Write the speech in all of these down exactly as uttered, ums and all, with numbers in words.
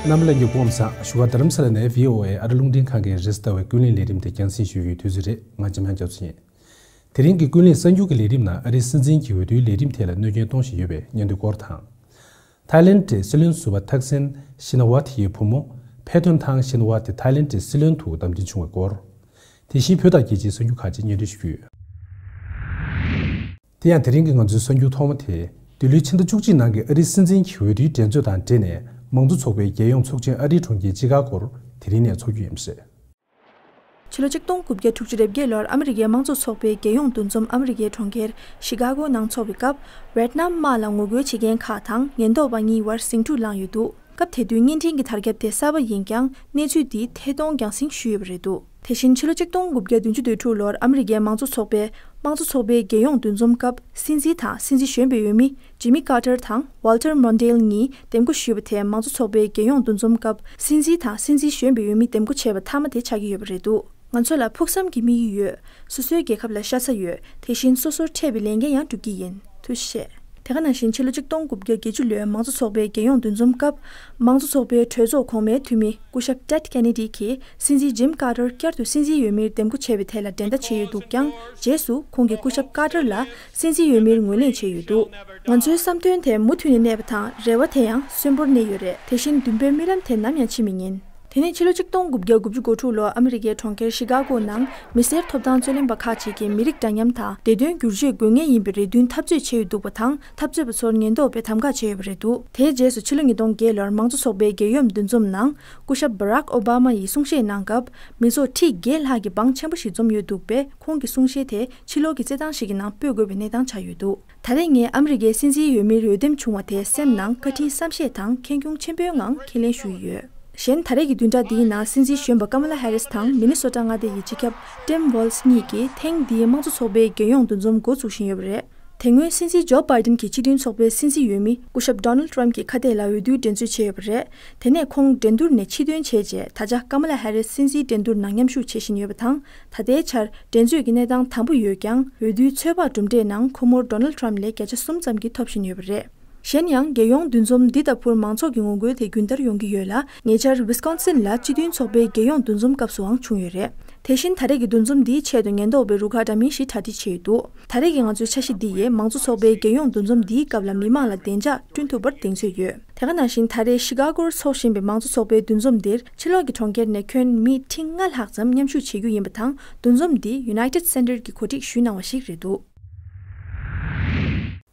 རྣམ་པ་ལྷན་རྒྱས་སྐུ་ཁམས་བཟང་། བཞུགས་སྒར་རྡ་རམ་ས་ལ་ནས་བྷི་ཨོ་ཨེ་ཨ་རི་རླུང་འཕྲིན་ཁང་གི་རེས་གཟའ་ཟླ་བའི་ཀུན་གླེང་ལས་རིམ་དེ་རྒྱང་སྲིང་ཞུ་རྒྱུའི་དུས་ཚོད་རེད། ང་འཇམ་དབྱངས་སྐྱབས་སུ་ཡིན། དེ་རིང་གི་ཀུན་གླེང་གསར་འགྱུར་གྱི་ལས་རིམ་ནང་ཨ་རིའི་སྲིད་འཛིན་གྱི་འོས་བསྡུའི་ལས་རིམ་ཐད་ལ་གནོད་སྐྱོན་གཏོང་བཞིན་ཡོད་པའི་སྙན་ཐོའི་སྐོར་དང་། ཐའི་ལེན་ཌའི་སྲིད་བློན་ཟུར་པ་ཐག་སིན་ཤི་ན་ཝ་ཐི་ཡི་བུ་མོ་ཕེ་ཐོན་ཐང་ཤི་ན་ཝ་ཐི་ཐའི་ལེན་ཌའི་སྲིད་བློན་དུ་བདམས་ཐོན་བྱུང་བའི་སྐོར། དེ་བཞིན་བོད་དང་རྒྱལ་སྤྱིའི་གསར་འགྱུར་ཁག་ཅིག་སྙན་སྒྲོན་ཞུ་རྒྱུ་ཡོད། དེ་ཡང་དེ་རིང་གི་ང་ཚོའི་གསར་འགྱུར་ཐོག་མ་དེ། འདི་ལོའི་ཕྱི་ཟླ་བཅུ་གཅིག་ནང་གི་ཨ་རིའི་སྲིད་འཛིན་གྱི་འོས་བསྡུའི་འགྲན་རྩོད་དང་འབྲེལ་ནས་མང་གཙོ་ཚོགས་པའི་རྒྱལ་ཡོངས་ཚོགས་ཆེན་ཨ་རིའི་གྲོང་ཁྱེར་ཅི་ཀ་གོར་དེ་རིང་ནས་འཚོགས་རྒྱུ་ཡིན་པ་རེད། ཕྱི་ལོ་ཆིག་སྟོང་དགུ་བརྒྱ་དྲུག་ཅུ་རེ་བརྒྱད་ལོར་ཨ་མི་རི་ཀའི་དམངས་གཙོ་ཚོགས་པའི་རྒྱལ་ཡོངས་འདུ་འཛོམས་ཨ་མི་རི་ཀའི་གྲོང་ཁྱེར་ཤི་ཀ་གོ་ནང་འཚོགས་པའི་སྐབས། ཝེད་ནམ་དམག་ལ་ངོ་རྒོལ་བྱེད་མཁན་ཁག་དང་ཉེན་རྟོག་པ་གཉིས་བར་ཟིང་འཁྲུག་ལངས་ཡོད་འདུག་སྐབས་དེ་དུས་བརྙན་འཕྲིན་གྱི་དར་ཁྱབ་དེ་གསར་པ་ཡིན་ཀྱང་། གནས་ཚུལ་འདིའི་ཐད་གཏོང་རྒྱང་སྲིང་ཞུས་ཡོད་པ་རེད་འདུག་དེ་བཞིན་ཕྱི་ལོ་ཆིག་སྟོང་དགུ་བརྒྱ་བདུན་ཅུ་དོན་དྲུག་ལོར་ཨ་མི་རི་ཀའི་དམངས་གཙོ་ཚོགས་པའི་དམངས་གཙོ་ཚོགས་པའི་རྒྱལ་ཡོངས་འདུ་འཛོམས་སྐབས། སྲིད་འཛིན་དང་སྲིད་འཛིན་གཞོན་པའི་འོས་མི་ཇི་མི་ཀར་ཏར་དང་ཝལ་ཏར་མོན་ཌེལ་གཉིས་འདེམས་བསྐོ་ཞུས་པ་དེ་མང་གཙོ་ཚོགས་པའི་རྒྱལ་ཡོངས་འདུ་འཛོམས་སྐབས། སྲིད་འཛིན་དང་སྲིད་འཛིན་གཞོན་པའི་འོས་མི་འདེམས་བསྐོ་བྱས་པ་མཐའ་མ་དེ་ཆགས་ཀྱི་ཡོད་པ་རེད་འདུག་ང་ཚོ་ལ་ཕུགས་བསམ་གྱི་དམིགས་ཡུལ་ཡོད། སོ་སོའི་རྒྱལ་ཁབ་ལ་ཤ་ཚ་ཡོད། དེ་བཞིན་སོ་སོར་འཕྲད་པའི་ལས་འགན་ཡང་སྒྲུབ་ཀྱི་ཡིན། ཐུ་བཤད། དེ་ག་ནང་བཞིན་ཕྱི་ལོ་ཆིག་སྟོང་དགུ་བརྒྱ་བརྒྱད་ཅུ་ལོའི་མང་གཙོ་ཚོགས་པའི་རྒྱལ་ཡོངས་འདུ་འཛོམས་སྐབས། མང་གཙོ་ཚོགས་པའི་གྲོས་ཚོགས་གོང་མའི་འཐུས་མི་སྐུ་ཞབས་ཏེད་ཀེ་ནེ་ཌི་གིས་སྲིད་འཛིན་ཇིམ་ཀར་ཏར་བསྐྱར་དུ་སྲིད་འཛིན་འོས་མིར་འདེམས་བསྐོ་བྱས་པའི་ཐད་ལ་འགྲན་ཟླ་བྱས་ཡོད་འདུག་ཀྱང་། རྗེས་སུ་ཁོང་གིས་སྐུ་ཞབས་ཀར་ཏར་ལ་སྲིད་འཛིན་འོས་མིར་ངོས་ལེན་བྱས་ཡོད་འདུག་ང་ཚོའི་བསམ་དོན་དེ་མུ་མཐུད་ནས་གནས་པ་དང་། རེ་བ་དེ་ཡང་གསོན་པོར་གནས་ཡོད་རེད། དེ་བཞིན་མདུན་པའི་རྨི་ལམ་དེ་ནམ་ཡང་འཆི་མི་ཉན། དེ་ནས་ཕྱི་ལོ་ཆིག་སྟོང་དགུ་བརྒྱ་དགུ་བཅུ་གོ་དྲུག་ལོར་ཨ་མི་རི་ཀའི་གྲོང་ཁྱེར་ཤི་ཀ་གོ་ནང་མི་སེར་ཐོབ་ཐང་རྩོད་ལེན་པ་ཁག་ཅིག་གིས་མི་རིགས་འདྲ་མཉམ་དང་བདེ་དོན་བསྒྱུར་བཅོས་དགོས་ངེས་ཡིན་པའི་རེ་འདུན་འཐབ་རྩོད་བྱས་ཡོད་འདུག་པ་དང་། འཐབ་རྩོད་པ་ཚོར་ཉེན་རྟོག་པས་དམ་དྲག་བྱས་ཡོད་པ་རེད་འདུག་དེའི་རྗེས་སུ་ཕྱི་ལོ་ཉིས་སྟོང་བརྒྱད་ལོར་མང་གཙོ་ཚོགས་པའི་རྒྱལ་ཡོངས་འདུ་འཛོམས་ནང་སྐུ་ཞབས་བྷ་རག་ཨོ་བྷ་མ་ཡིས་གསུང་བཤད་གནང་སྐབས། མི་ཚོགས་ཁྲི་བརྒྱད་ལྷག་གིས་འབངས་ཆེན་པོ་ཞིག་འཛོམས་ཡོད་འདུག་པས། ཁོང་གི་གསུང་བཤད་དེ་ཕྱི་ལོགས་ཀྱི་རྩེད་ཐང་ཞིག་གི་ནང་སྤོས་དགོས་པའི་གནས་སྟངས་ཆགས་ཡོད་འདུག་ད་རེས་ངས་ཨ་མི་རི་ཀའི་སྲིད་འཛིན་འོས་མིར་འོས་འདེམས་བྱུང་བ་དེ་སེམས་ནང་བཀའ་དྲིན་བསམ་ཤེས་དང་ཁེངས་སྐྱུང་ཆེན་པོའི་ངང་ཁས་ལེན་ཞུ་ཡི་ཡོད། གཞན་ད་རེས་ཀྱི་བདུན་ཕྲག་འདིའི་ནང་སྲིད་འཛིན་གཞོན་པ་ཀ་མ་ལ་ཧེ་རིས་དང་མི་ནི་སོ་ཊ་མངའ་སྡེ་ཡི་སྤྱི་ཁྱབ་ཊིམ་ཝོལ་ཛི་གཉིས་ཀྱིས་ཐེངས་འདིའི་དམངས་གཙོ་ཚོགས་པའི་རྒྱལ་ཡོངས་འདུ་འཛོམས་འགོ་འཛུགས་བཞིན་ཡོད་པ་རེད། དེ་སྔོན་སྲིད་འཛིན་ཇོ་བྷའི་ཌེན་གྱི་སྤྱི་མཐུན་ཚོགས་པའི་སྲིད་འཛིན་འོས་མི་སྐུ་ཞབས་ཌོ་ནལ་ཊམ་གྱི་ཁ་གཏད་ལ་འོས་བསྡུའི་འགྲན་རྩོད་བྱས་ཡོད་པ་རེད། དེ་ནས་ཁོང་འགྲན་བསྡུར་ནས་ཕྱིར་ཐོན་བྱས་རྗེས། ད་ཆ་ཀ་མ་ལ་ཧེ་རིས་སྲིད་འཛིན་འགྲན་བསྡུར་ནང་མཉམ་ཞུགས་བྱེད་བཞིན་ཡོད་པ་དང་། ད་ལྟའི་ཆར་འགྲན་རྩོད་ཀྱི་གནས་སྟངས་དམ་པོ་ཡོད་ཀྱང་། འོས་བསྡུའི་ཚོད་དཔག་གྲུབ་འབྲས་ནང་ཁོ་མོར་ཌོ་ནལ་ཊམ་ལས་བརྒྱ་ཆ་གསུམ་ཙམ་གྱིས་ཐོབ་བཞིན་ཡོད་པ་རེད། གཞན་ཡང་། རྒྱལ་ཡོངས་འདུ་འཛོམས་འདི་ལྟ་བུར་མང་ཚོགས་ཀྱི་ངོ་རྒོལ་དེ་རྒྱུན་ལྟར་ཡོང་གི་ཡོད་ལ། ཉེ་ཆར་ཝི་སི་ཀོན་སིན་ལ་སྤྱི་མཐུན་ཚོགས་པའི་རྒྱལ་ཡོངས་འདུ་འཛོམས་སྐབས་སུའང་བྱུང་ཡོད་རེད། དེ་བཞིན་ད་རེས་ཀྱི་འདུ་འཛོམས་འདིའི་ཆེད་དུ་ཉེན་རྟོག་པས་རུ་ཁག་འདྲ་མིན་ཞིག་གྲ་སྒྲིག་བྱས་ཡོད་འདུག་ད་རེས་ཀྱི་ང་ཚོའི་འཆར་གཞི་འདི་ཡིས་མང་གཙོ་ཚོགས་པའི་རྒྱལ་ཡོངས་འདུ་འཛོམས་འདིའི་སྐབས་ལ་མི་མང་ལ་བདེ་འཇགས་བསྐྲུན་ཐུབ་པར་གདེང་ཚོད་ཡོད། དེ་ག་ནང་བཞིན་ད་རེས་ཤི་ཀ་གོར་འཚོགས་བཞིན་པའི་མང་གཙོ་ཚོགས་པའི་འདུ་འཛོམས་འདིར་ཕྱི་ལོགས་ཀྱི་གྲོང་ཁྱེར་ནས་ཁྱོན་མི་ཁྲི་ལྔ་ལྷག་ཙམ་མཉམ་ཞུགས་བྱེད་རྒྱུ་ཡིན་པ་དང་། འདུ་འཛོམས་འདི་ཡུ་ནའི་ཊེཌ་སེན་ཊར་གྱིས་གོ་སྒྲིག་ཞུས་གནང་བ་ཞིག་རེད་འདུག་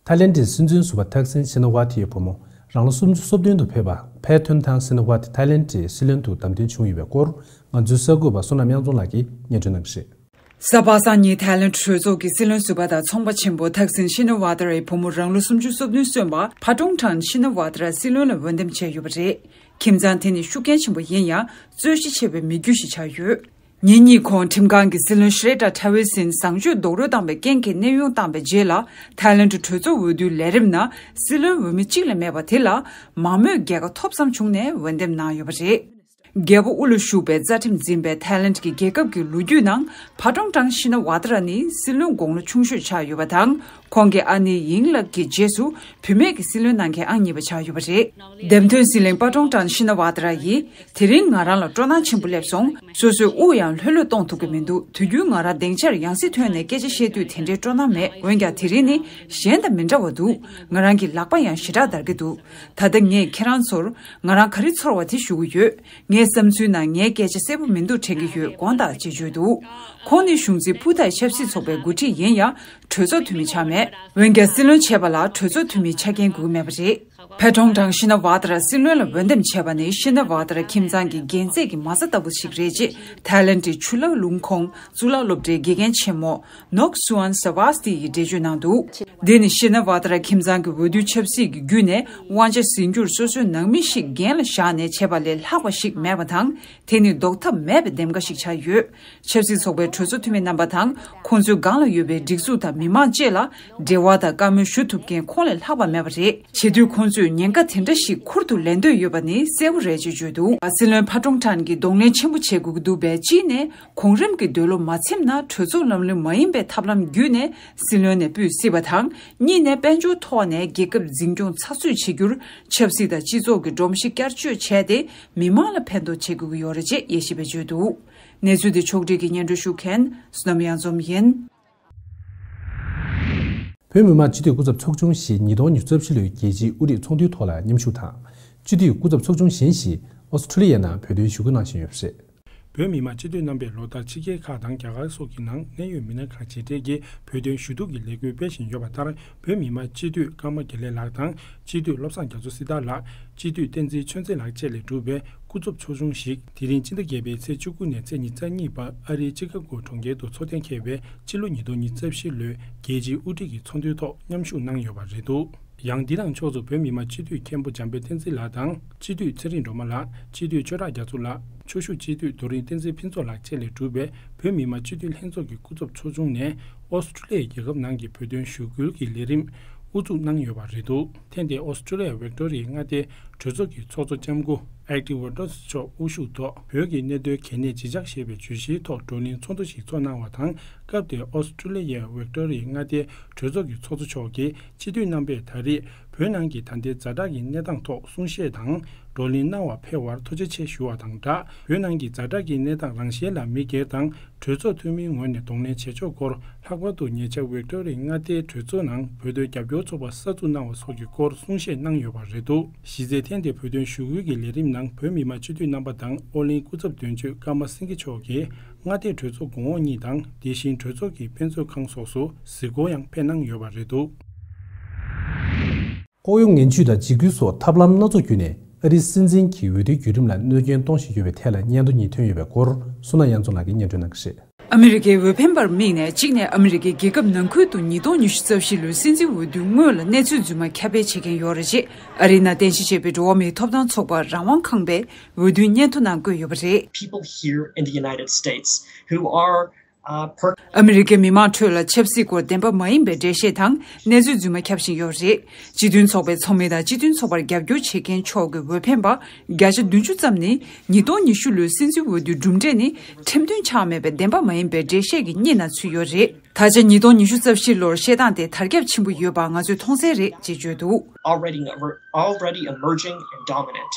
ཐའི་ལེན་ཌའི་སྲིད་འཛིན་ཟུར་པ་ཐག་སིན་ཤི་ན་ཝ་ཐི་ཡི་བུ་མོ་རང་ལོ་སུམ་ཅུ་སོ་བདུན་དུ་ཕེབས་པ་ཕེ་ཐོན་ཐང་ཤི་ན་ཝ་ཐི་ཐའི་ལེན་ཌའི་སྲིད་བློན་དུ་བདམས་ཐོན་བྱུང་ཡོད་པའི་སྐོར། ང་ཚོའི་གསར་འགོད་པ་བསོད་ནམས་དབྱངས་འཛོམས་ལགས་ཀྱིས་སྙན་སྒྲོན་གནང་གི་རེད། གཟའ་པ་སངས་ཉིན་ཐའི་ལེན་ཌ་གྲོས་ཚོགས་ཀྱི་སྲིད་བློན་ཟུར་པ་དང་ཚོང་པ་ཆེན་པོ་ཐག་སིན་ཤི་ན་ཝ་ཐི་ར་ཡི་བུ་མོ་རང་ལོ་སུམ་ཅུ་སོ་བདུན་སོན་པ་ཕ་ཀྲུང་ཀྲང་ཤི་ན་ཝ་ཐི་ར་སྲིད་བློན་ལ་འོས་འདེམས་བྱས་ཡོད་པ་རེད། ཁྱིམ་ཚང་དེ་ནི་ཤུགས་རྐྱེན་ཆེན་པོ་ཡིན་ཡང་། རྩོད་གཞི་ཆེ་བའི་མི་རྒྱུད་ཞིག་ཆགས་ཡོད། ཉིན་གཉིས་གོང་ཁྲིམས་ཁང་གི་སྲིད་བློན་ཤྲེ་ཏྲ་ཐ་ཝེ་སིན་བཟང་སྤྱོད་རྡོག་རོལ་བཏང་བའི་རྐྱེན་གྱིས་གནས་དབྱུང་བཏང་བའི་རྗེས་ལ། ཐའི་ལེན་ཌ་གྲོས་ཚོགས་འོས་བསྡུའི་ལས་རིམ་ནང་སྲིད་བློན་འོས་མི་གཅིག་ལས་མེད་པ་དེ་ལ། མང་མོས་རྒྱལ་ཁ་ཐོབ་ཙམ་བྱུང་ནས་འོས་འདེམས་གནང་ཡོད་པ་རེད། རྒྱལ་པོ་དབུ་ལ་བཞུགས་པའི་རྩ་ཁྲིམས་འཛིན་པའི་ཐའི་ལེན་ཌ་གི་རྒྱལ་ཁབ་ཀྱི་ལོ་རྒྱུས་ནང་། ཕ་ཀྲུང་ཀྲང་ཤི་ན་ཝ་ཐི་ར་ནི་སྲིད་བློན་དགུང་ལོ་ཆུང་ཤོས་ཆགས་ཡོད་པ་དང་། ཁོང་གི་ཨ་ནེ་ཡིང་ལགས་ཀྱི་རྗེས་སུ་བུད་མེད་ཀྱི་སྲིད་བློན་གནང་མཁན་ཨང་གཉིས་པ་ཆགས་ཡོད་པ་རེད། འདེམས་ཐོན་སྲིད་བློན་ཕ་ཀྲུང་ཀྲང་ཤི་ན་ཝ་ཐི་ར་ཡིས། དེ་རིང་ང་རང་ལ་སྤྲོ་སྣང་ཆེན་པོ་སླེབས་སོང་། སོ་སོའི་དབུགས་ཡང་ལྷོད་ལྷོད་གཏོང་ཐུབ་ཀྱི་མི་འདུག་དུས་རྒྱུན་ང་རང་སྡིངས་ཆར་ཡང་སྲིད་ཐོན་ནས་སྐད་ཆ་བཤད་དུས་དེ་འདྲའི་སྤྲོ་སྣང་མེད། འོན་ཀྱང་དེ་རིང་ནི་གཞན་དང་མི་འདྲ་བ་འདུག་ང་རང་གི་ལག་པ་ཡང་ཞེ་དྲག་འདར་གྱི་འདུག་ད་ལྟ་ངས་ཁྱེད་རང་ཚོར་ང་རང་ག་རེ་ཚོར་བ་དེ་ཞུ་གི་ཡོད། ངའི་བསམ་ཚུལ་ནང་ངའི་སྐད་ཆ་གསལ་པོ་མི་འདུག་དྲན་གྱི་ཡོད། དགོངས་དག་ཅེས་བརྗོད་འདུག་ཁོང་ནི་གཞུང་འཛིན་སྤུ་ཐའི་ཆབ་སྲིད་ཚོགས་པའི་འགོ་ཁྲིད་ཡིན་ཡང་། གྲོས་ཚོགས་འཐུས་མི་ཆགས་མེད། འོན་ཀྱང་སྲིད་བློན་བྱས་པ་ལ་གྲོས་ཚོགས་འཐུས་མིའི་ཆ་རྐྱེན་དགོས་ཀྱི་མེད་པ་རེད། ཕེ་ཀྲུང་ཀྲང་ཤི་ན་ཝ་ཐི་ར་སྲིད་བློན་ལ་འོས་འདེམས་བྱས་པ་ནི་ཤི་ན་ཝ་ཐི་ར་ཁྱིམ་ཚང་གི་རྒྱལ་མཚན་གྱི་མ་རྩ་ལྟ་བུ་ཞིག་རེད་ཅེས་ཐའི་ལེན་ཌའི་ཆུ་ལག་ལུང་ཁོངས་གཙུག་ལག་སློབ་གྲྭའི་དགེ་རྒན་ཆེན་མོ་ནོག་སུའན་ས་ཝཱས་ཏི་ཡིས་འགྲེལ་བརྗོད་གནང་འདུག་འདི་ནི་ཤི་ན་ཝ་ཐི་ར་ཁྱིམ་ཚང་གི་འོས་བསྡུ་ཆབ་སྲིད་ཀྱི་བརྒྱུད་ནས་དབང་ཆ་ཟིན་རྒྱུར་སོ་སོའི་ནང་མི་ཞིག་འགན་ལ་བཞག་ནས་བྱས་པ་ལས་ལྷག་པ་ཞིག་མེད་པ་དང་། དེ་ནི་ཟློག་ཐབས་མེད་པའི་འདེམས་ཀ་ཞིག་ཆགས་ཡོད། ཆབ་སྲིད་ཚོགས་པའི་གྲོས་ཚོགས་འཐུས་མི་རྣམ་པ་དང་། ཁོང་ཚོའི་སྒང་ལ་ཡོད་པའི་སྒྲིག་འཛུགས་དང་མི་མང་བཅས་ལ་འབྲེལ་བ་དང་བཀའ་མོལ་ཞུ་ཐུབ་མཁན་ཁོང་ལས་ལྷག་པ་མེད་པ་རེད། བྱེད་དུས་ཁོང་ཚོས། ཚོས་ཉེན་ཁ་དེ་འདྲ་ཞིག་ཁུར་དུ་ལེན་འདོད་ཡོད་པ་ནི་གསལ་པོ་རེད་ཅེས་བརྗོད་འདུག། སྲིད་བློན་ཕ་ཀྲུང་ཁྲན་གྱིས་གདོང་ལེན་ཆེན་པོ་བྱེད་དགོས་ཀྱི་འདུག་པས། གཅིག་ནས་གོང་རིམ་གྱི་འདོད་བློ་མ་ཚིམ་ན་གྲོས་ཚོགས་ལམ་ལུགས་མ་ཡིན་པའི་ཐབས་ལམ་བརྒྱུད་ནས་སྲིད་བློན་ནས་སྤོས་སྲིད་པ་དང་། གཉིས་ནས་དཔལ་འབྱོར་ཐོག་ནས་རྒྱལ་ཁབ་འཛིན་སྐྱོང་ཚགས་ཚུད་བྱེད་རྒྱུར་ཆབ་སྲིད་དང་སྤྱི་ཚོགས་ཀྱི་སྒྲོམ་གཞི་བསྐྱར་བཅོས་བྱས་ཏེ་མི་མང་ལ་ཕན་ཐོགས་བྱེད་དགོས་ཀྱི་ཡོད་རེད་ཅེས་དབྱེ་ཞིབ་པས་བརྗོད་འདུག། གནས་ཚུལ་འདི་ཕྱོགས་སྒྲིག་གིས་སྙན་སྒྲོན་ཞུ་མཁན་བསོད་ནམས་གཡང་འཛོམས་ཡིན། བོད་མི་མང་སྤྱི་འཐུས་སྐུ་ཚབ་ཚོགས་ཆུང་ཞིག་ཉིས་སྟོང་ཉི་ཤུ་རྩ་བཞི་ལོའི་རྒྱལ་སྤྱིའི་དབུ་ཁྲིད་ཚོགས་འདུའི་ཐོག་ལ་མཉམ་ཞུགས་དང་། སྤྱི་འཐུས་སྐུ་ཚབ་ཚོགས་ཆུང་གཞན་ཞིག་ཨོ་སི་ཁྲུ་ལི་ཡའི་ནང་བོད་དོན་ཞུ་སྐུལ་གནང་བཞིན་ཡོད་པ་རེད། བོད་མི་མང་སྤྱི་འཐུས་རྣམ་པས་ལོ་ལྟར་ཕྱི་རྒྱལ་ཁག་དང་རྒྱ་གར་སོགས་ཀྱི་ནང་གནད་ཡོད་མི་སྣ་ཁག་མཇལ་འཕྲད་ཀྱིས་བོད་དོན་ཞུ་གཏུག་གི་ལས་འགུལ་སྤེལ་བཞིན་ཡོད་པ་ལྟར། བོད་མི་མང་སྤྱི་འཐུས་ཀརྨ་དགེ་ལེགས་ལགས་དང་། སྤྱི་འཐུས་བློ་བཟང་རྒྱ་མཚོ་སྲི་ཐར་ལགས། སྤྱི་འཐུས་བསྟན་འཛིན་ཆོས་འཛིན་ལགས་བཅས་ལས་གྲུབ་པའི་སྐུ་ཚབ་ཚོགས་ཆུང་ཞིག་དེ་རིང་སྤྱི་ཟླ་བརྒྱད་པའི་ཚེས་བཅུ་དགུ་ནས་ཚེས་ཉེར་གཉིས་བར་ཨ་རིའི་ཅི་ཀ་གོ་གྲོང་ཁྱེར་དུ་འཚོགས་གཏན་འཁེལ་བའི་ཕྱི་ལོ་ཉིས་སྟོང་ཉི་ཤུ་རྩ་བཞི་ལོའི་རྒྱལ་སྤྱིའི་དབུ་ཁྲིད་ཀྱི་ཚོགས་འདུའི་ཐོག་མཉམ་ཞུགས་གནང་ཡོད་པ་རེད་འདུག། ཡང་འདི་དང་ཕྱོགས་སུ་བོད་མི་མང་སྤྱི་འཐུས་མཁན་པོ་འཇམ་དཔལ་བསྟན་འཛིན་ལགས་དང་། སྤྱི་འཐུས་ཚེ་རིང་སྒྲོལ་མ་ལགས། སྤྱི་འཐུས་ཆོས་གྲགས་རྒྱ་མཚོ་ལགས། ཕྱོགས་བཞུགས་སྤྱི་འཐུས་རྡོ་རིང་བསྟན་འཛིན་ཕུན་ཚོགས་ལགས་བཅས་ལས་གྲུབ་པའི་བོད་མི་མང་སྤྱི་འཐུས་ལྷན་ཚོགས་ཀྱི་སྐུ་ཚབ་ཚོགས་ཆུང་ནས་ཨོ་སི་ཁྲུ་ལི་ཡའི་རྒྱལ་ཁབ་ནང་གི་བོད་དོན་ཞུ་སྐུལ་གྱི་ལས་རིམ་དབུ་འཛུགས་གནང་ཡོད་པ་རེད་འདུག། ཐེངས་འདིའི་ཨོ་སི་ཁྲུ་ལི་ཡའི་ཝིག་ཏོ་རི་ཡའི་མངའ་སྡེའི་གྲོས་ཚོགས་ཀྱི་ཚོགས་གཙོ་ལྕམ་སྐུ་ཨེག་ཏི་ཝར་ཏོན་སི་མཆོག་དབུ་བཞུགས་ཐོག་བོད་ཀྱི་གནད་དོན་གལ་གནད་ཇི་ཆགས་ཞེས་པའི་བརྗོད་གཞིའི་ཐོག་བགྲོ་གླེང་ཚོགས་འདུ་ཞིག་ཚོགས་གནང་བ་དང་། སྐབས་དེར་ཨོ་སི་ཁྲུ་ལི་ཡའི་ཝིག་ཏོ་རི་ཡའི་མངའ་སྡེའི་གྲོས་ཚོགས་ཀྱི་ཚོགས་གཙོ་མཆོག་གིས་སྤྱི་འཐུས་རྣམ་པས་ད་རེས་བོད་ནང་གི་ད་ལྟའི་ཛ་དྲག་གི་གནས་སྟངས་ཐོག་གསུང་བཤད་དང་བགྲོ་གླེང་གནང་བར་ཕེབས་པར་ཐུགས་རྗེ་ཆེ་ཞུ་བ་དང་སྦྲགས། བོད་ནང་གི་ཛ་དྲག་གི་གནས་སྟངས་རང་བཞིན་ལ་མི་སྒེར་དང་གྲོས་ཚོགས་འཐུས་མིའི་ངོས་ནས་གདོང་ལེན་བྱེད་ཕྱོགས་སྐོར་ལྷག་པར་དུ་ཉེ་ཆར་ཝིག་ཏོ་རི་ཡའི་མངའ་སྡེའི་གྲོས་ཚོགས་ནང་བོད་དོན་རྒྱབ་སྐྱོར་ཚོགས་པ་གསར་འཛུགས་གནང་བ་སོགས་ཀྱི་སྐོར་གསུང་བཤད་གནང་ཡོད་པ་རེད་འདུག། གཞི་རྩའི་ཐེངས་འདིའི་བོད་དོན་ཞུ་སྐུལ་གྱི་ལས་རིམ་ནང་བོད་མི་མང་སྤྱི་འཐུས་རྣམ་པ་དང་ཨོ་གླིང་སྐུ་ཚབ་དོན་གཅོད་ཀརྨ་སེང་གེ་མཆོག་གིས་མངའ་སྡེའི་གྲོས་ཚོགས་གོང་འོག་གཉིས་དང་། དེ་བཞིན་གྲོས་ཚོགས་ཀྱི་དཔེ་མཛོད་ཁང་སོགས་སུ་གཟིགས་སྐོར་ཡང་ཕེབས་གནང་ཡོད་པ་རེད་འདུག། ལྐོག་གཡོ་ངན་ཇུས་དང་འཇིགས་སྐུལ་སོགས་ཐབས་ལམ་སྣ་ཚོགས་བརྒྱུད་ནས་ཨ་རིའི་སྲིད་འཛིན་གྱིས་འོས་བསྡུའི་བརྒྱུད་རིམ་ལ་གནོད་སྐྱོན་གཏོང་བཞིན་ཡོད་པའི་ཐད་ལ་སྙན་ཐོ་གཉིས་ཐོན་ཡོད་པའི་སྐོར་བསོད་ནམས་གཡང་འཛོམས་ལགས་ཀྱིས་སྙན་སྒྲོན་གནང་གི་རེད། ཨ་མི་རི་ཀའི་འོས་འཕེན་པར་དམིགས་ནས་གཅིག་ནས་ཨ་མི་རི་ཀའི་རྒྱལ་ཁབ་ནང་ཁུལ་དུ་ཉིས་སྟོང་ཉི་ཤུ་རྩ་བཞི་ལོའི་སྲིད་འཛིན་འོས་བསྡུའི་སྔོན་ལ་གནས་ཚུལ་རྫུན་མ་ཁྱབ་སྤེལ་བྱེད་མཁན་ཡོད་རེད་ཅེས་ཨ་རིའི་ནང་རྟེན་གཞི་བྱས་པའི་འགྲོ་བ་མིའི་ཐོབ་ཐང་ཚོགས་པ་རང་དབང་ཁང་པས་འོས་བསྡུའི་སྙན་ཐོ་ནང་བཀོད་ཡོད་པ་རེད། People here in the United States who are uh, per- ཨ་མི་རི་ཀའི་མི་མང་ཁྲོད་ལ་ཆབ་སྲིད་སྐོར་བདེན་པ་མ་ཡིན་པའི་འགྲེལ་བཤད་དང་གནས་ཚུལ་རྫུན་མ་ཁྱབ་བཞིན་ཡོད་རེད། སྤྱི་མཐུན་ཚོགས་པའི་ཚོགས་མི་དང་སྤྱི་མཐུན་ཚོགས་པར་རྒྱབ་སྐྱོར་བྱེད་མཁན་ཕྱོགས་ཀྱི་འོས་འཕེན་པ་བརྒྱ་ཆ་བདུན་ཅུ་ཙམ་ནི་ཉིས་སྟོང་ཉི་ཤུ་ལོའི་སྲིད་འཛིན་འོས་བསྡུའི་གྲུབ་འབྲས་ནི་ཁྲིམས་མཐུན་ཆགས་མེད་པའི་བདེན་པ་མ་ཡིན་པའི་འགྲེལ་བཤད་ཀྱི་གཉིས་ནང་ཚུད་ཡོད་རེད། ད་ཆ་ཉིས་སྟོང་ཉི་ཤུ་རྩ་བཞི་ལོར་བཤད་སྟངས་དེ་དར་ཁྱབ་ཆེན་པོ་ཡོད་པ་ང་ཚོས་མཐོང་གསལ་རེད་ཅེས་བརྗོད་འདུག། Already emer- already emerging and dominant.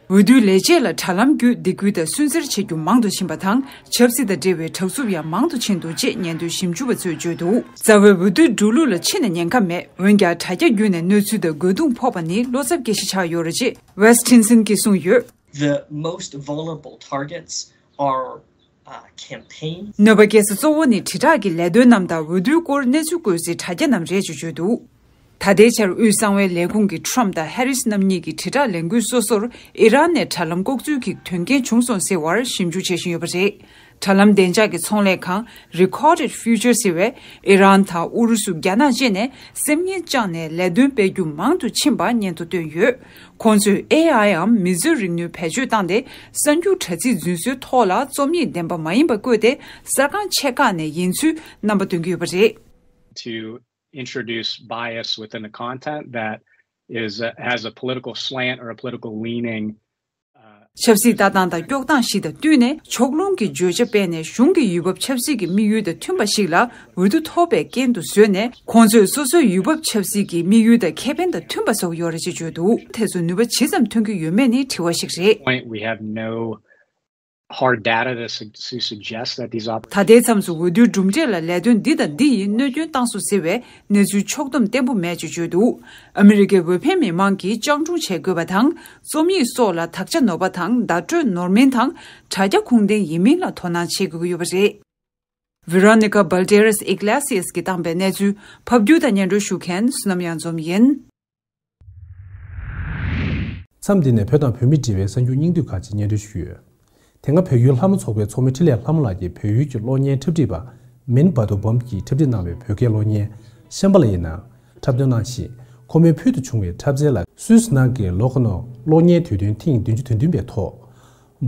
འོས་བསྡུའི་ལས་བྱེད་ལ་དྲ་ལམ་བརྒྱུད་སྡིགས་སྐུལ་དང་སུན་གཙེར་བྱེད་རྒྱུ་མང་དུ་ཕྱིན་པ་དང་ཆབ་སྲིད་དང་འབྲེལ་བའི་དྲག་རྩུབ་ཡང་མང་དུ་ཕྱིན་འདུག་ཅེས་ཉེན་རྟོག་ཞིབ་འཇུག་པ་ཚོས་བརྗོད་འདུག། རྩ་བའི་འོས་བསྡུའི་འགྲོ་ལུགས་ལ་ཕྱི་ནས་ཉེན་ཁ་མེད། འོན་ཀྱང་དྲ་རྒྱ་བརྒྱུད་ནས་གནོད་ཚུལ་དང་རྒོལ་རྡུང་ཕོག་པ་ནི་བློ་འཚབ་སྐྱེ་གཞི་ཆགས་ཡོད་རེད་ཅེས་West Hinson་གྱིས་གསུངས་ཡོད། The most vulnerable targets are uh, campaign. གནོད་པ་སྐྱེལ་ས་གཙོ་བོ་ནི་དྲིལ་བསྒྲགས་ཀྱི་ལས་དོན་རྣམས་དང་འོས་བསྡུའི་སྐོར་གནས་ཚུལ་བཀོད་སའི་དྲ་རྒྱ་རྣམས་རེད་ཅེས་བརྗོད་འདུག། ད་ལྟའི་ཆར་དབུས་གསང་བའི་ལས་ཁུངས་ཀྱིས་ཁྲོམ་དང་ཧེ་རིས་རྣམ་གཉིས་ཀྱི་དྲིལ་བསྒྲགས་ལས་འགུལ་སོ་སོར་ཨི་རན་ནས་དྲ་ལམ་ལྐོག་འཛུལ་གྱི་དོན་རྐྱེན་བྱུང་སོང་ཟེར་བར་ཞིབ་འཇུག་བྱེད་བཞིན་ཡོད་པ་རེད། དྲ་ལམ་བདེ་འཇགས་ཀྱི་ཚོང་ལས་ཁང་Recorded Future་ཟེར་བས་ཨི་རན་དང་ཨུ་རུ་སུ། རྒྱ་ནག་བཅས་ནས་སེམས་ངལ་བཅངས་ནས་ལས་དོན་སྤེལ་རྒྱུ་མང་དུ་ཕྱིན་པ་སྙན་ཐོ་བཏོན་ཡོད། ཁོང་ཚོས་ཨེ་ཨའི་འམ་མིས་བཟོས་རིག་ནུས་བེད་སྤྱོད་བཏང་སྟེ་གསར་འགྱུར་དྲ་ཚིགས་རྫུན་བཟོའི་ཐོག་ལ་རྩོམ་ཡིག་བདེན་པ་མ་ཡིན་པ་བཀོད་དེ་གསར་ཁང་ཆེ་ཁག་ནས་ཡིན་ཚུལ་རྣམ་པ་སྟོན་གྱི་ཡོད་པ་རེད། To introduce bias within the content that is uh, has a political slant or a political leaning. Uh, ཆབ་སྲིད་ལྟ་སྟངས་དང་སྐྱོག་སྟངས་ཤིག་དང་བསྟུན་ནས་ཕྱོགས་ལྷུང་གི་བརྗོད་བྱ་སྤེལ་ནས་གཞུང་གི་འོས་བབ་ཆབ་སྲིད་ཀྱི་དམིགས་ཡུལ་དང་མཐུན་པ་ཞིག་ལ་འོས་བསྡུ་ཐོབ་པའི་རྐྱེན་དུ་བཟོས་ནས་ཁོང་ཚོས་སོ་སོའི་འོས་བབ་ཆབ་སྲིད་ཀྱི་དམིགས་ཡུལ་དང་ཁེ་ཕན་དང་མཐུན་པ་བཟོ་གི་ཡོད་རེད་ཅེས་བརྗོད་འདུག། དེ་ཚོ་ནུས་པ་ཇི་ཙམ་ཐོན་གྱི་ཡོད་མེད་ནི་དྲི་བ་ཞིག་རེད། Point, we have no hard data to, su- to suggest that these op- ད་ལྟའི་མཚམས་སུ་འོས་བསྡུའི་གྲུབ་འབྲས་ལ་ལས་དོན་འདི་དང་འདི་ཡིས་གནོད་སྐྱོན་བཏང་སོང་ཟེར་བའི་གནས་ཚུལ་ཕྱོགས་བསྡོམས་བརྟན་པོ་མེད་ཅེས་བརྗོད་འདུག། ཨ་མི་རི་ཀའི་འོས་འཕེན་མི་མང་གིས་སྤྱང་གྲུང་བྱེད་དགོས་པ་དང་རྩོམ་ཡིག་སོགས་ལ་དག་ཆ་ནོར་པ་དང་བརྡ་སྤྲོད་ནོར་མིན་དང་དྲ་རྒྱ་ཁུངས་ལྡན་ཡིན་མིན་ལ་དོ་སྣང་བྱེད་དགོས་ཀྱི་ཡོད་པ་རེད། Veronica Balderas Iglesias གིས་བཏང་པའི་གནས་ཚུལ་ཕབ་སྒྱུར་དང་སྙན་སྒྲོན་ཞུ་མཁན་བསོད་ནམས་གཡང་འཛོམས་ཡིན། མཚམས་འདི་ནས་བོད་དང་བོད་མིས་འབྲེལ་བའི་གསར་འགྱུར་སྙིང་བསྡུས་ཁག་ཅིག་སྙན་སྒྲོན་ཞུ་ཡོད། དེ་སྔ་བལ་ཡུལ་ལྷ་མོ་ཚོགས་པའི་ཚོགས་མི་འཕྲིན་ལས་ལྷ་མོ་ལགས་ཀྱིས་བལ་ཡུལ་གྱི་གློག་བརྙན་འཁྲབ་ཁྲིད་པ་མིན་བྷ་དོ་བམ་གྱིས་འཁྲབ་ཁྲིད་གནང་བའི་བོད་སྐད་གློག་བརྙན་ཤམ་བྷ་ལ་ཡི་ནང་འཁྲབ་སྟོན་གནང་ཞིང་། ཁོ་མོའི་ཕུལ་དུ་བྱུང་བའི་འཁྲབ་རྩལ་ལ་སུད་སི་ནང་གི་ལོ་ཀ་ནོ་གློག་བརྙན་དུས་སྟོན་ཐེངས་བདུན་ཅུ་དོན་བདུན་པའི་ཐོག་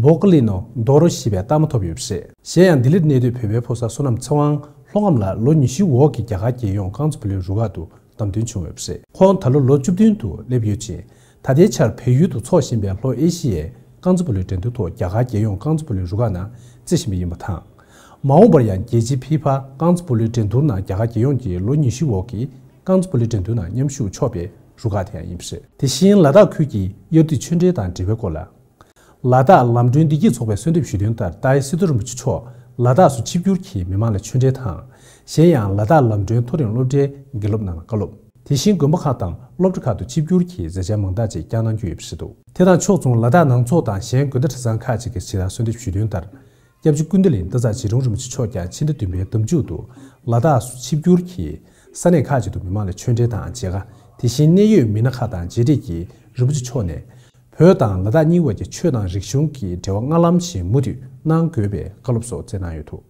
བོ་ཀ་ལི་ནོ་རྡོ་རོ་ཞེས་པའི་རྟགས་མ་ཐོབ་ཡོད་པ་རེད། གཞན་ཡང་ལྡི་ལིར་གནས་སྡོད་བོད་པའི་ཕོ་གསར་བསོད་ནམས་ཚེ་དབང་ལྷོ་ངམ་ལགས་ལོ་ཉི་ཤུའི་འོག་གི་རྒྱ་གར་རྒྱལ་ཡོངས་རྐང་རྩེད་སྤོ་ལོའི་རུ་ཁག་ཏུ་ བདམས་ཐོན་བྱུང་ཡོད་པ་རེད། ཁོང་ད་ལོ་ལོ་བཅུ་བདུན་དུ་སླེབས་ཡོད་ཅིང་། ད་ལྟའི་ཆར་བལ་ཡུལ་དུ་འཚོགས་བཞིན་པའི་ལྷོ་ཨེ་ཤི་ཡའི་རྐང་རྩེད་སྤོ་ལོའི་འགྲན་བསྡུར་ཐོག་རྒྱ་གར་རྒྱལ་ཡོངས་རྐང་རྩེད་སྤོ་ལོའི་རུ་ཁག་ནང་རྩེ་བཞིན་པ་ཡིན་པ་དང་། མ་འོངས་པར་ཡང་རྒྱལ་སྤྱིའི་ཕི་ཕ་རྐང་རྩེད་སྤོ་ལོའི་འགྲན་བསྡུར་ནང་རྒྱ་གར་རྒྱལ་ཡོངས་ཀྱི་ལོ་ཉི་ཤུའི་འོག་གི་རྐང་རྩེད་སྤོ་ལོའི་འགྲན་བསྡུར་ནང་མཉམ་ཞུགས་ཆོག་པའི་རུ་ཁག་དེ་ཡང་ཡིན་པ་རེད། དེ་བཞིན་ལ་དྭགས་ཁུལ་གྱི་དབྱར་དུས་ཆོས་འབྲེལ་དང་འབྲེལ་བའི་སྐོར་ལ། ལ་དྭགས་ལམ་གྲོན་བདེ་སྐྱིད་ཚོགས་པས་གསོལ་འདེབས་ཞུས་དོན་ལྟར། ཏཱའི་སི་ཏུ་རིན་པོ་ཆེ་མཆོག་ལ་དྭགས་སུ་ཆིབས་བསྒྱུར་གྱིས་མི་མང་ལ་ཆོས་འབྲེལ་དང་། གཞན་ཡང་ལ་དྭགས་ལམ་གྲོན་མཐོ་རིམ་སློབ་གྲྭའི་དགེ་སློབ་རྣམས་ལ་བཀའ་སློབ། དེ་བཞིན་དགོན་པ་ཁག་དང་སློབ་གྲྭ་ཁག་ཏུ་ཆིབས་བསྒྱུར་གྱིས་མཛད་འཆར་མང་དག་ཅིག་བསྐྱངས་གནང་རྒྱུ་ཡོད་པ་རེད་འདུག་དེ་དང་ཕྱོགས་མཚུངས་ལ་དྭགས་ནང་ཚོགས་དང་གཞན་དགོན་སྡེ་གྲྭ་ཚང་ཁག་ཅིག་གིས་ཇི་ལྟར་གསོལ་འདེབས་ཞུས་དོན་ལྟར། སྐྱབས་རྗེ་ཀུན་བདེ་གླིང་སྟག་ཚང་རྗེ་དྲུང་རིན་པོ་ཆེ་མཆོག་ཀྱང་ཕྱི་ཟླ་བདུན་པའི་ཟླ་མཇུག་ཏུ་ལ་དྭགས་སུ་ཆིབས་བསྒྱུར་གྱིས་ས་གནས་ཁག་ཅིག་ཏུ་མི་མང་ལ་ཆོས་འབྲེལ་དང་མཇལ་ཁ། དེ་བཞིན་གནད་ཡོད་མི་སྣ་ཁག་དང་མཇལ་འཕྲད་ཀྱིས་རིན་པོ་ཆེ་མཆོག་ནས། བོད་དང་ལ་དྭགས་གཉིས་དབར་གྱི་ཆོས་དང་རིག་གཞུང་གི་འབྲེལ་བ་སྔར་ལམ་བཞིན་མུ་མཐུད་གནང་དགོས་པའི་བཀའ་སློབ་སོགས་སྩལ་གནང་ཡོད་འདུག་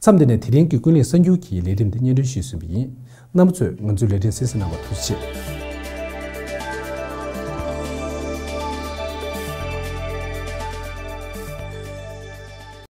མཚམས་འདི་ནས་དེ་རིང་གི་ཀུན་གླེང་གསར་འགྱུར་གྱི་ལས་རིམ་འདི་སྙན་སྒྲོན་ཞུས་ཟིན་པ་ཡིན། རྣམ་པ་ཚོས་ང་ཚོའི་ལས་རིམ་གསན་གཟིགས་གནང་བར་ཐུགས་རྗེ་ཆེ།